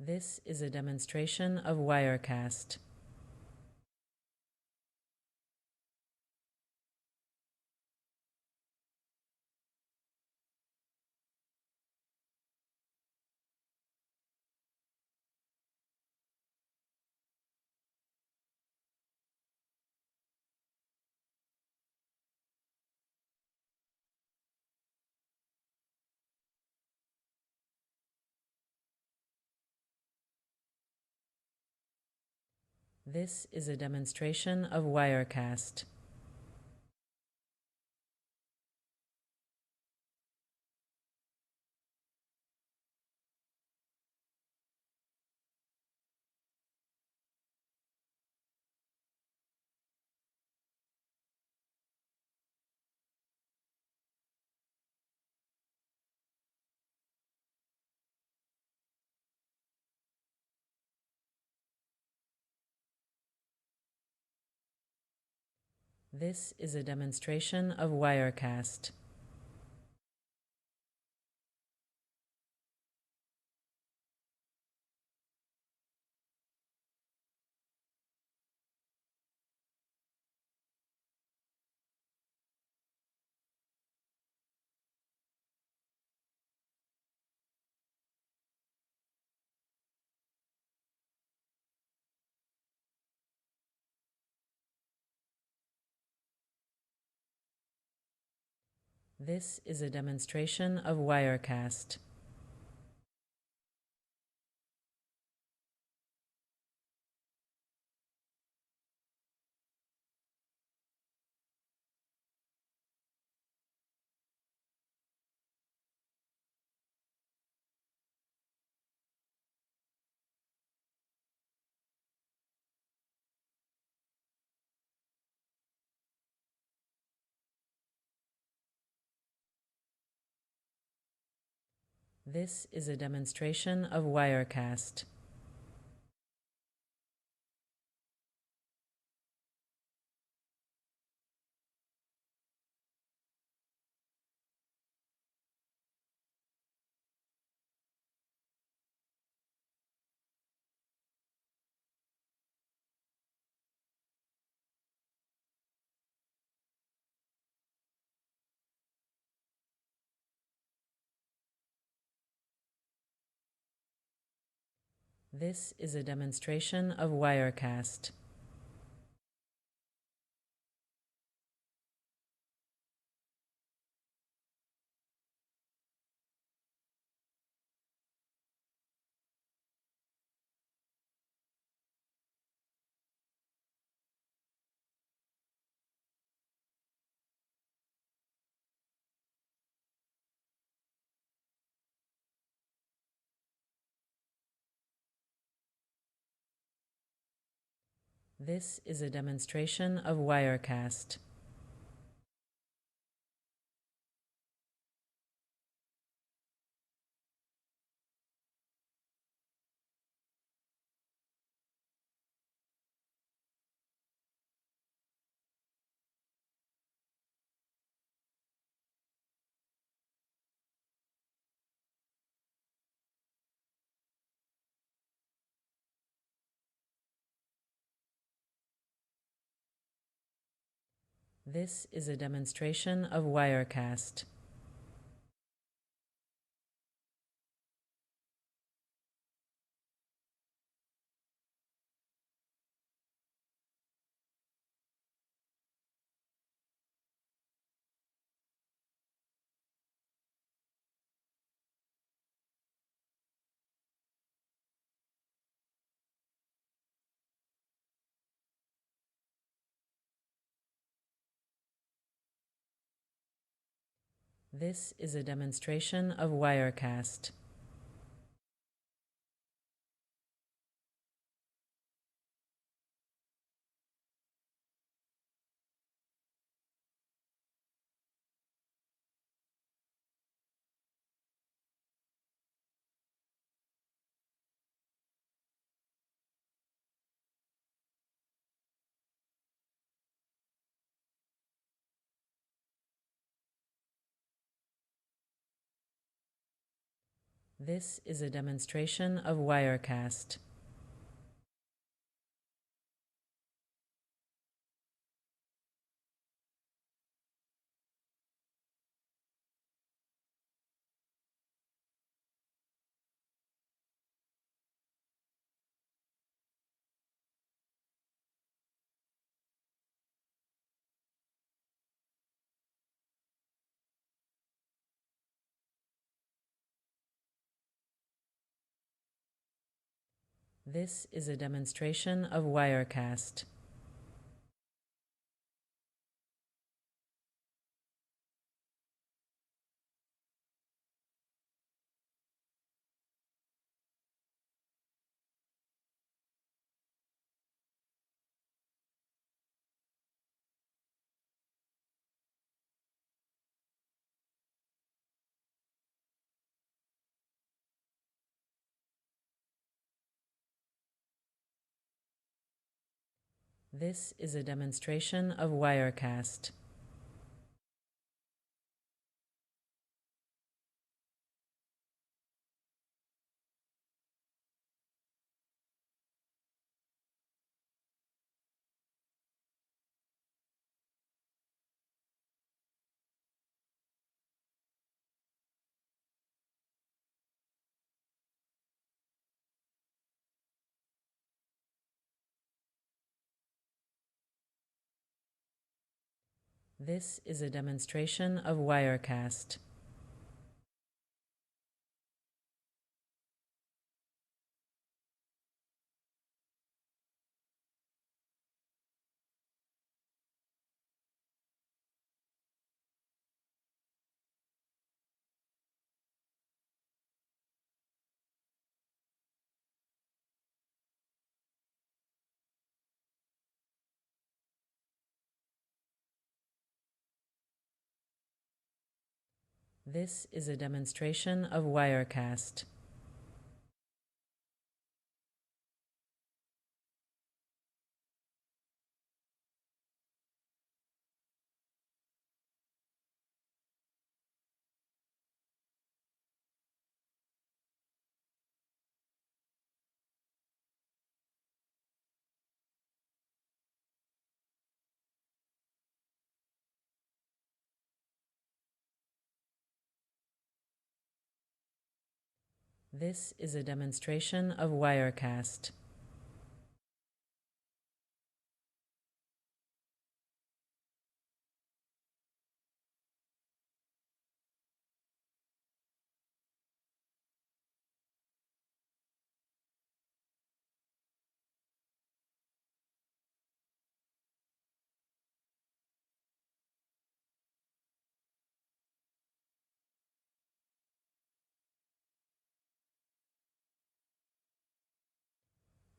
This is a demonstration of Wirecast. This is a demonstration of Wirecast. This is a demonstration of Wirecast. This is a demonstration of Wirecast. This is a demonstration of Wirecast. This is a demonstration of Wirecast. This is a demonstration of Wirecast. This is a demonstration of Wirecast. This is a demonstration of Wirecast. This is a demonstration of Wirecast. This is a demonstration of Wirecast. This is a demonstration of Wirecast. This is a demonstration of Wirecast. This is a demonstration of Wirecast. This is a demonstration of Wirecast.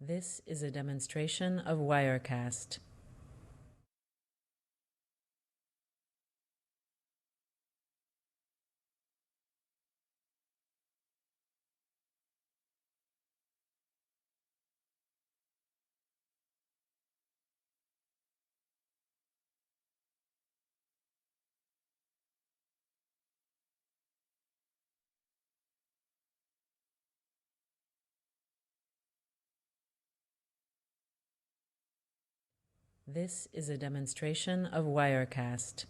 This is a demonstration of Wirecast. This is a demonstration of Wirecast.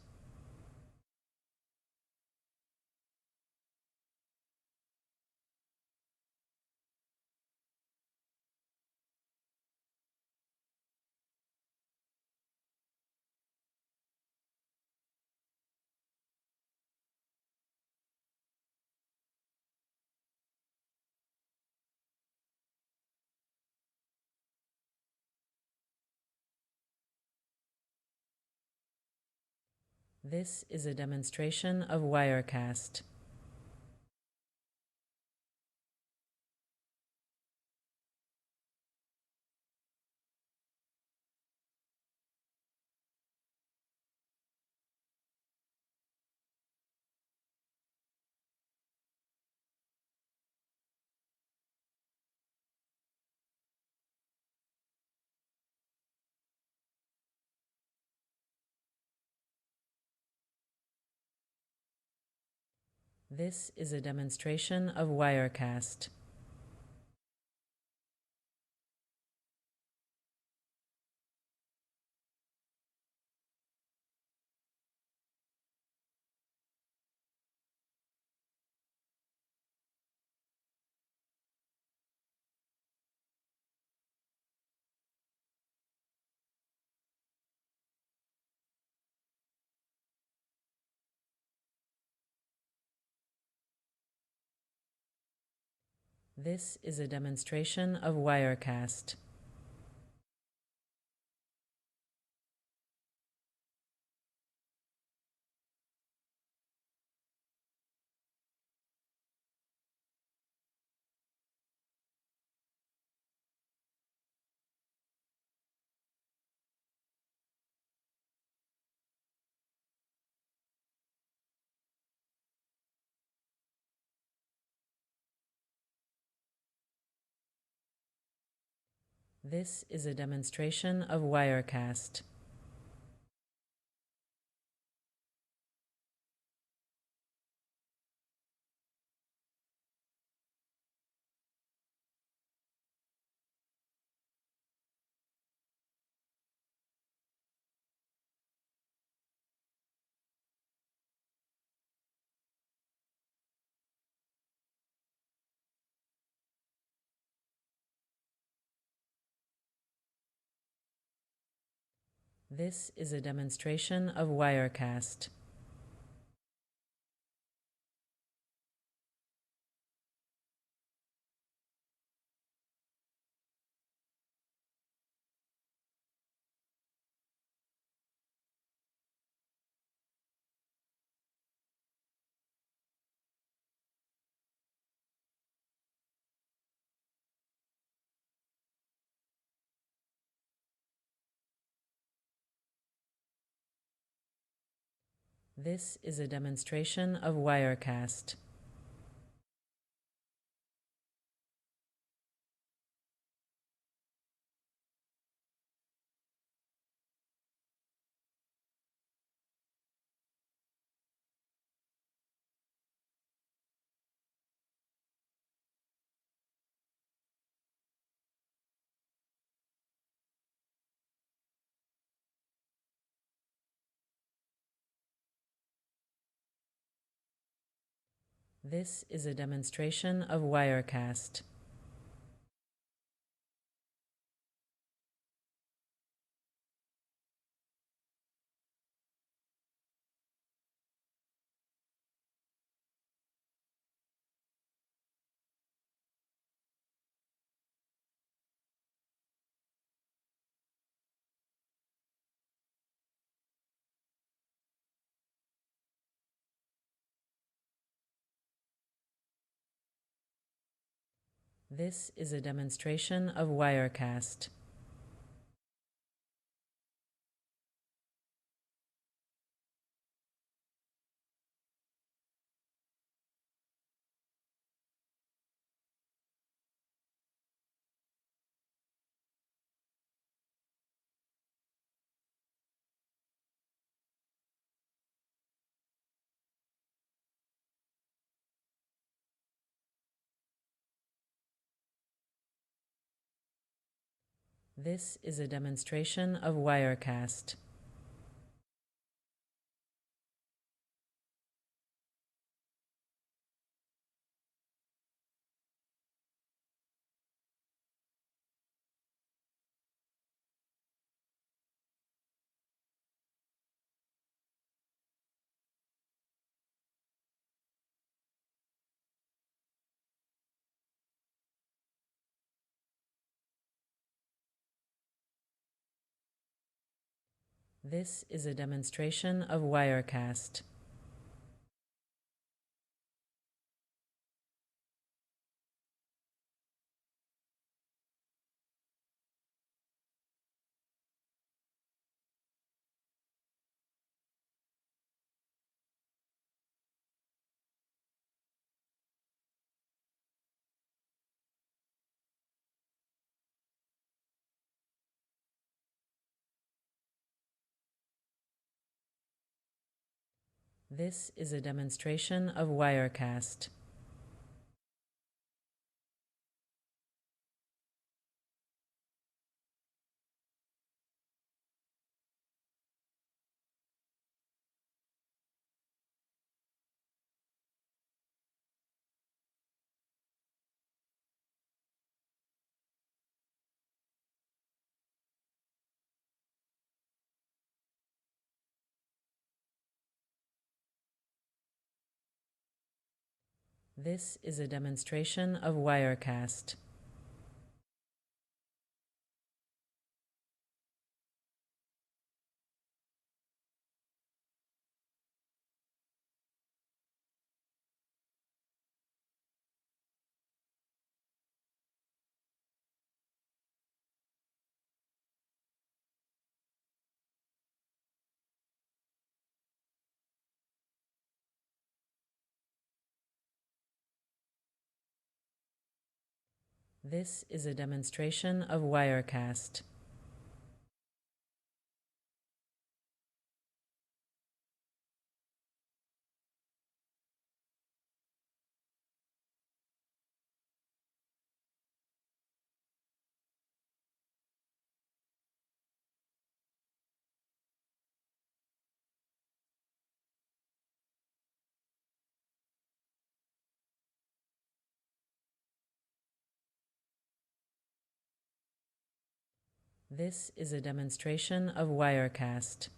This is a demonstration of Wirecast. This is a demonstration of Wirecast. This is a demonstration of Wirecast. This is a demonstration of Wirecast. This is a demonstration of Wirecast. This is a demonstration of Wirecast. This is a demonstration of Wirecast. This is a demonstration of Wirecast. This is a demonstration of Wirecast. This is a demonstration of Wirecast. This is a demonstration of Wirecast. This is a demonstration of Wirecast. This is a demonstration of Wirecast. This is a demonstration of Wirecast.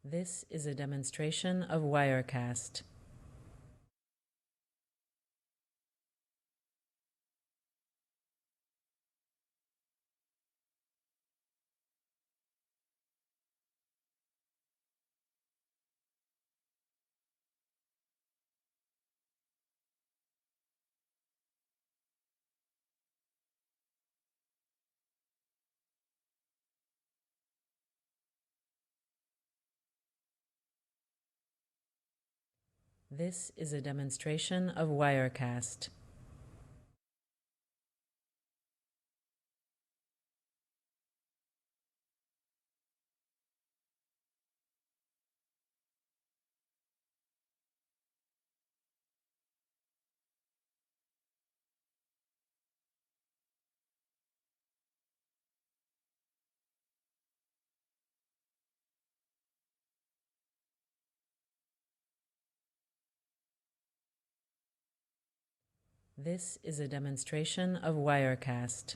This is a demonstration of Wirecast. This is a demonstration of Wirecast. This is a demonstration of Wirecast.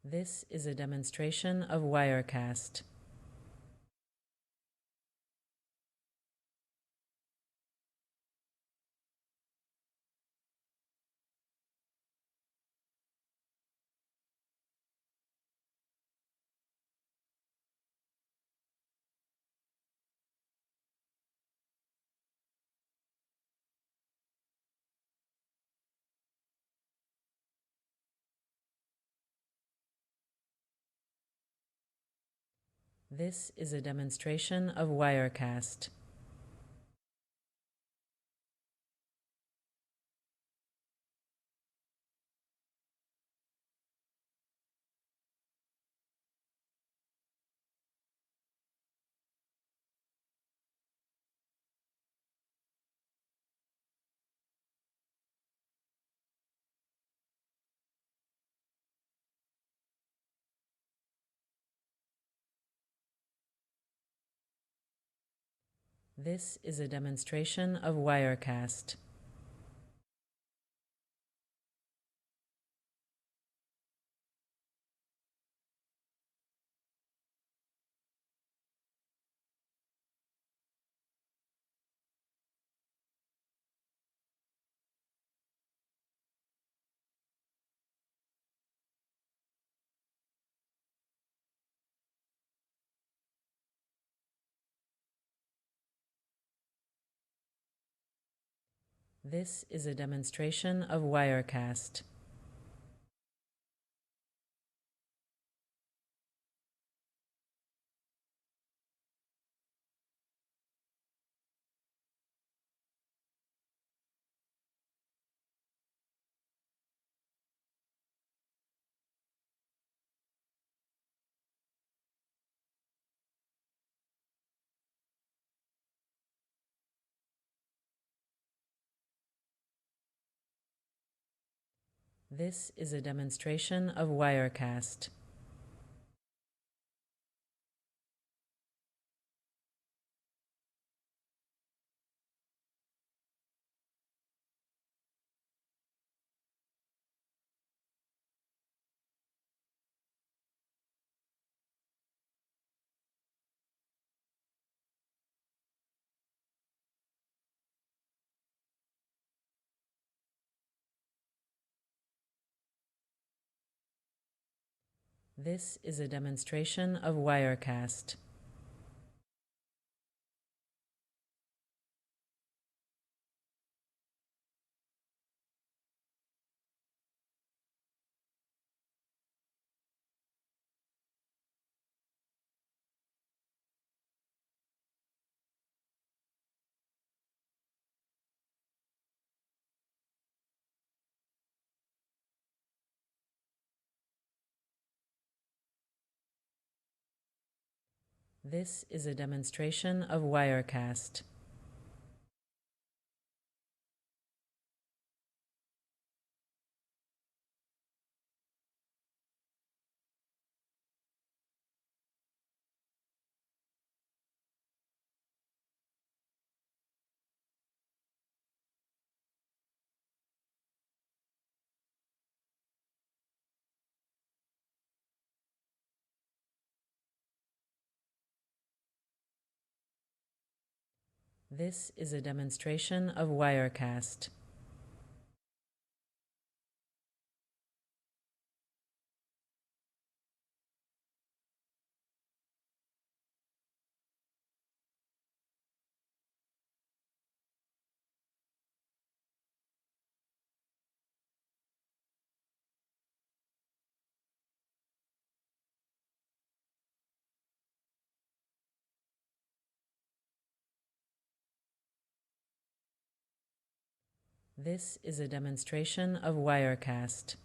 This is a demonstration of Wirecast. This is a demonstration of Wirecast. This is a demonstration of Wirecast. This is a demonstration of Wirecast. This is a demonstration of Wirecast. This is a demonstration of Wirecast. This is a demonstration of Wirecast. This is a demonstration of Wirecast. This is a demonstration of Wirecast.